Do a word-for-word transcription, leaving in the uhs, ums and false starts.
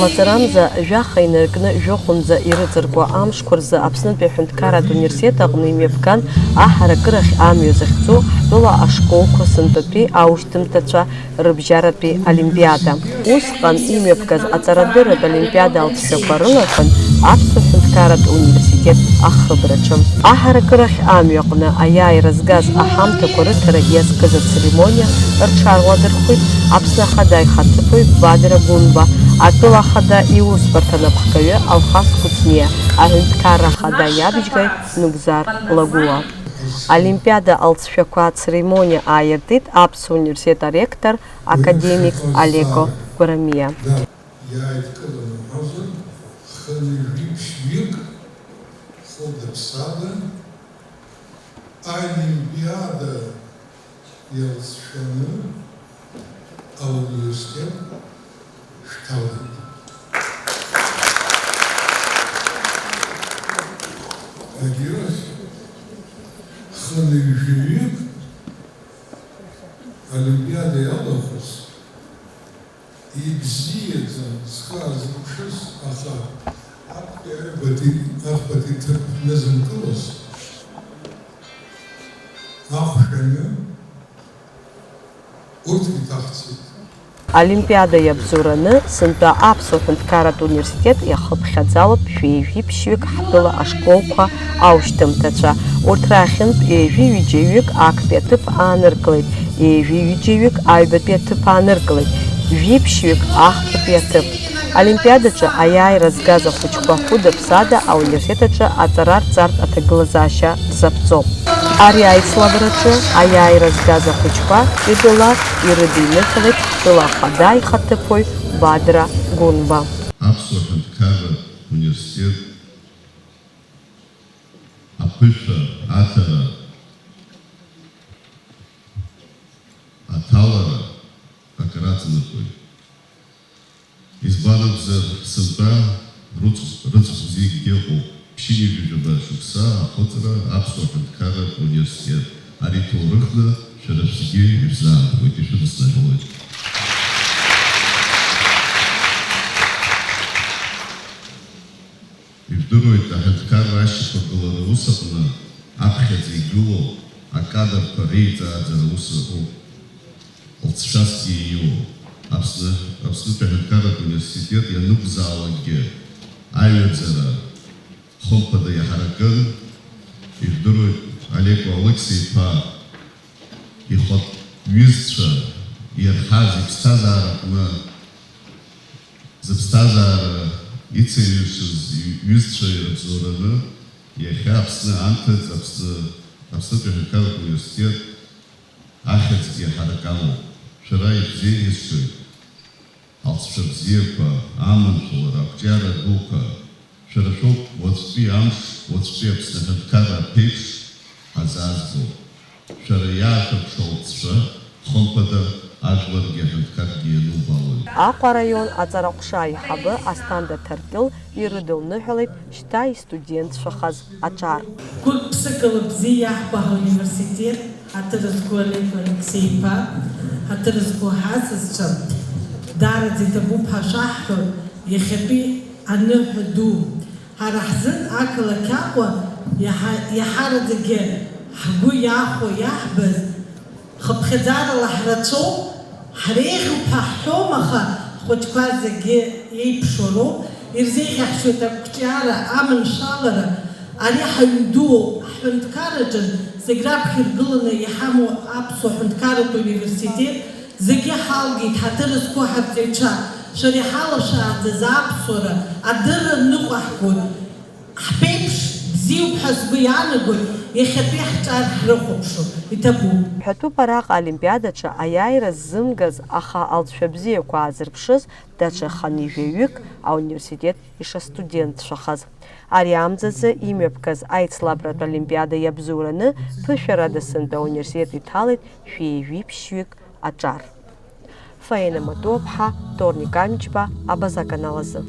Лаҵарамза жәаха инаркны жәохәынӡа ирыҵаркуа амшқәа рзы Аԥснытәи аҳәынҭқарратә университет аҟны имҩаԥган аҳаракырахь амҩа захьӡу ҳтәыла ашколқәа сынтәатәи аушьҭымҭацәа рыбжьаратәи олимпиада. Усҟан имҩаԥгаз аҵарадырратә олимпиада алҵшәақәа рылахәын Аԥсуа ҳәынҭқарратә университет ахыбраҿы. Аҳаракырахь амҩаҟны аиааира згаз аҳамҭақәа рыҭара иазкыз ацеремониа рҽаарладырхәит Аԥсны Ахада ихаҭыԥуаҩ Бадра Гәынба, атәыла ахада иусбарҭа анапхгаҩы Алхас Кәыҵниа, аҳәынҭқарра ахада иабжьгаҩ Нугзар Лагәуа. Олимпиада алҵшәақәа ацеремониа ааиртит Аԥсуа университет аректор академик Алеко Гәрамиа. Иааидкыланы ҳәазар, хынҩажәи ԥшьҩык хәыда-ԥсада олимпиада иалҵшәаны ауниверситет шәҭалеит. Егьирахь, хынҩажәаҩык олимпиада иалахәыз, ибзиаӡам схы аазырԥшыз, аха актәи аҩбатәи, ахԥатәи ҭыԥ нызынкылоз ахәшәаны урҭ иҭаҳцеит. Олимпиада иабзоураны сынтәа Аԥсуа ҳәынҭқарратә университет иахыԥхьаӡалоуп шәи ҩажәи ԥшьҩык ҳтәыла ашколқәа аушьҭымҭацәа. Урҭ рахьынтә ҩажәи ҩыџьаҩык актәи аҭыԥ ааныркылеит, ҩажәи ҩыџьаҩык аҩбатәи аҭыԥ ааныркылеит, жәиԥшьҩык ахԥатәи аҭыԥ. Олимпиадаҿы аиааира згаз ахәыҷқәа хәыда-ԥсада ауниверситет аҿы аҵара рҵартә аҭагылазаашьа рзаԥҵоуп. Ари аицлабраҿы аиааира згаз ахәыҷқәа ҩыдала ирыдиныҳәалеит ҳтәыла ахада ихаҭыԥуаҩ Бадра Гәынба. Аԥсуа ҳәынҭқарратә университет аԥышәа аҭара аҭалара акыр аҵанакуеит. Избан акәзар, сынтәа рыцхә-, рыцхә бзиакгьы ыҟоуп. Ԥшьынҩажәижәаба шықәса ахыҵра Аԥсуа Ҳәынҭқарратә Университет. Ари ҭоурыхны шәара шәзгьы ишәзаанхоит, ишәыдысныҳәалоит. Ижәдыруеит, аҳәынҭқарра ашьақәыргылара аус аҟны аԥхьаӡа игылоу акадрқәа реиҵааӡара аус ыҟоуп. Лҵшәасгьы ииуоуп. Аԥсны, Аԥснытәи аҳәынҭқарратә университет ианакәзаалакгьы аҩаӡара хымԥада иаҳаракын, ижәдыруеит, Алеко Алықьса-иԥа ихатә ҩызцәа ирҳаз иԥсҭазаараҟны зыԥсҭазаара ицеиҩышаз ҩызцәа ирыбзоураны иахьа Аԥсны анҭыҵ, Аԥсны, Аԥснытәи аҳәынҭқарратә университет ахьӡгьы ҳарак амоуп. Шәара ишәзеиӷьасшьоит алҵшәа бзиақәа, аманшәалара, ақәҿиара дуқәа. Шәара шәоуп уаҵәтәи амш, уаҵәтәи Аԥсны аҳәынҭқарра аԥеиԥш ҳазаазго. Шәара иаашәырԥшуа алҵшәа, хымԥада, ажәларгьы аҳәынҭқаргьы ианубаалоит. Аҟәа араион аҵараҟәша аиҳабы Асҭанда Ҭаркьыл ирыдылныҳәалеит шьҭа истудентцәахаз аҿар. Гәык-ԥсыкала бзиа иаҳкәаҳа университет, ҳаҭыр зқәу Олег Алексеи-иԥа, ҳаҭыр зқәу ҳасасцәа, даараӡа иҭабуп ҳәа шәаҳҳәо, иахьатәи аныҳәа ду. Ҳара ҳзын ақалақь Аҟәа иаҳа-, иаҳараӡакгьы ҳгәы иахәо иаҳбаз, хыԥхьаӡарала ҳрацәоуп, ҳреиӷьуп ҳәа ҳҳәом, аха ҳхәыҷқәа зегьы еиԥшу роуп, ирзеиӷьаҳшьоит ақәҿиара, аманшәалара, ари ҳаҩн дууп, ҳҳәынҭқарраҿы зегь раԥхьа иргыланы иҳамоу Аԥсуа ҳәынҭқарратә университет, зегьы ҳалгеит, ҳаҭыр зқәу ҳарҵаҩцәа, шәара иҳалашәааӡаз аԥсуара адырра ныҟәаҳгоит. Ҳԥеиԥш бзиоуп ҳәа сгәы иаанагоит, иахьатәи ҳҿар ҳрыхәаԥшуа иҭабуп. Ҳәатәуп араҟа Олимпиадаҿы аиааира ззымгаз, аха алҵшәа бзиақәа аазырԥшыз даҽа хынҩажәаҩык ауниверситет ишастудентцәахаз. Ари амзазы имҩаԥгаз аицлабратә олимпиада иабзоураны ԥышәарада сынтәа ауниверситет иҭалеит шәи ҩажәи ԥшьҩык аҿар. Фаина Матуаԥҳа, Торник Амҷба, Абаза канал азы.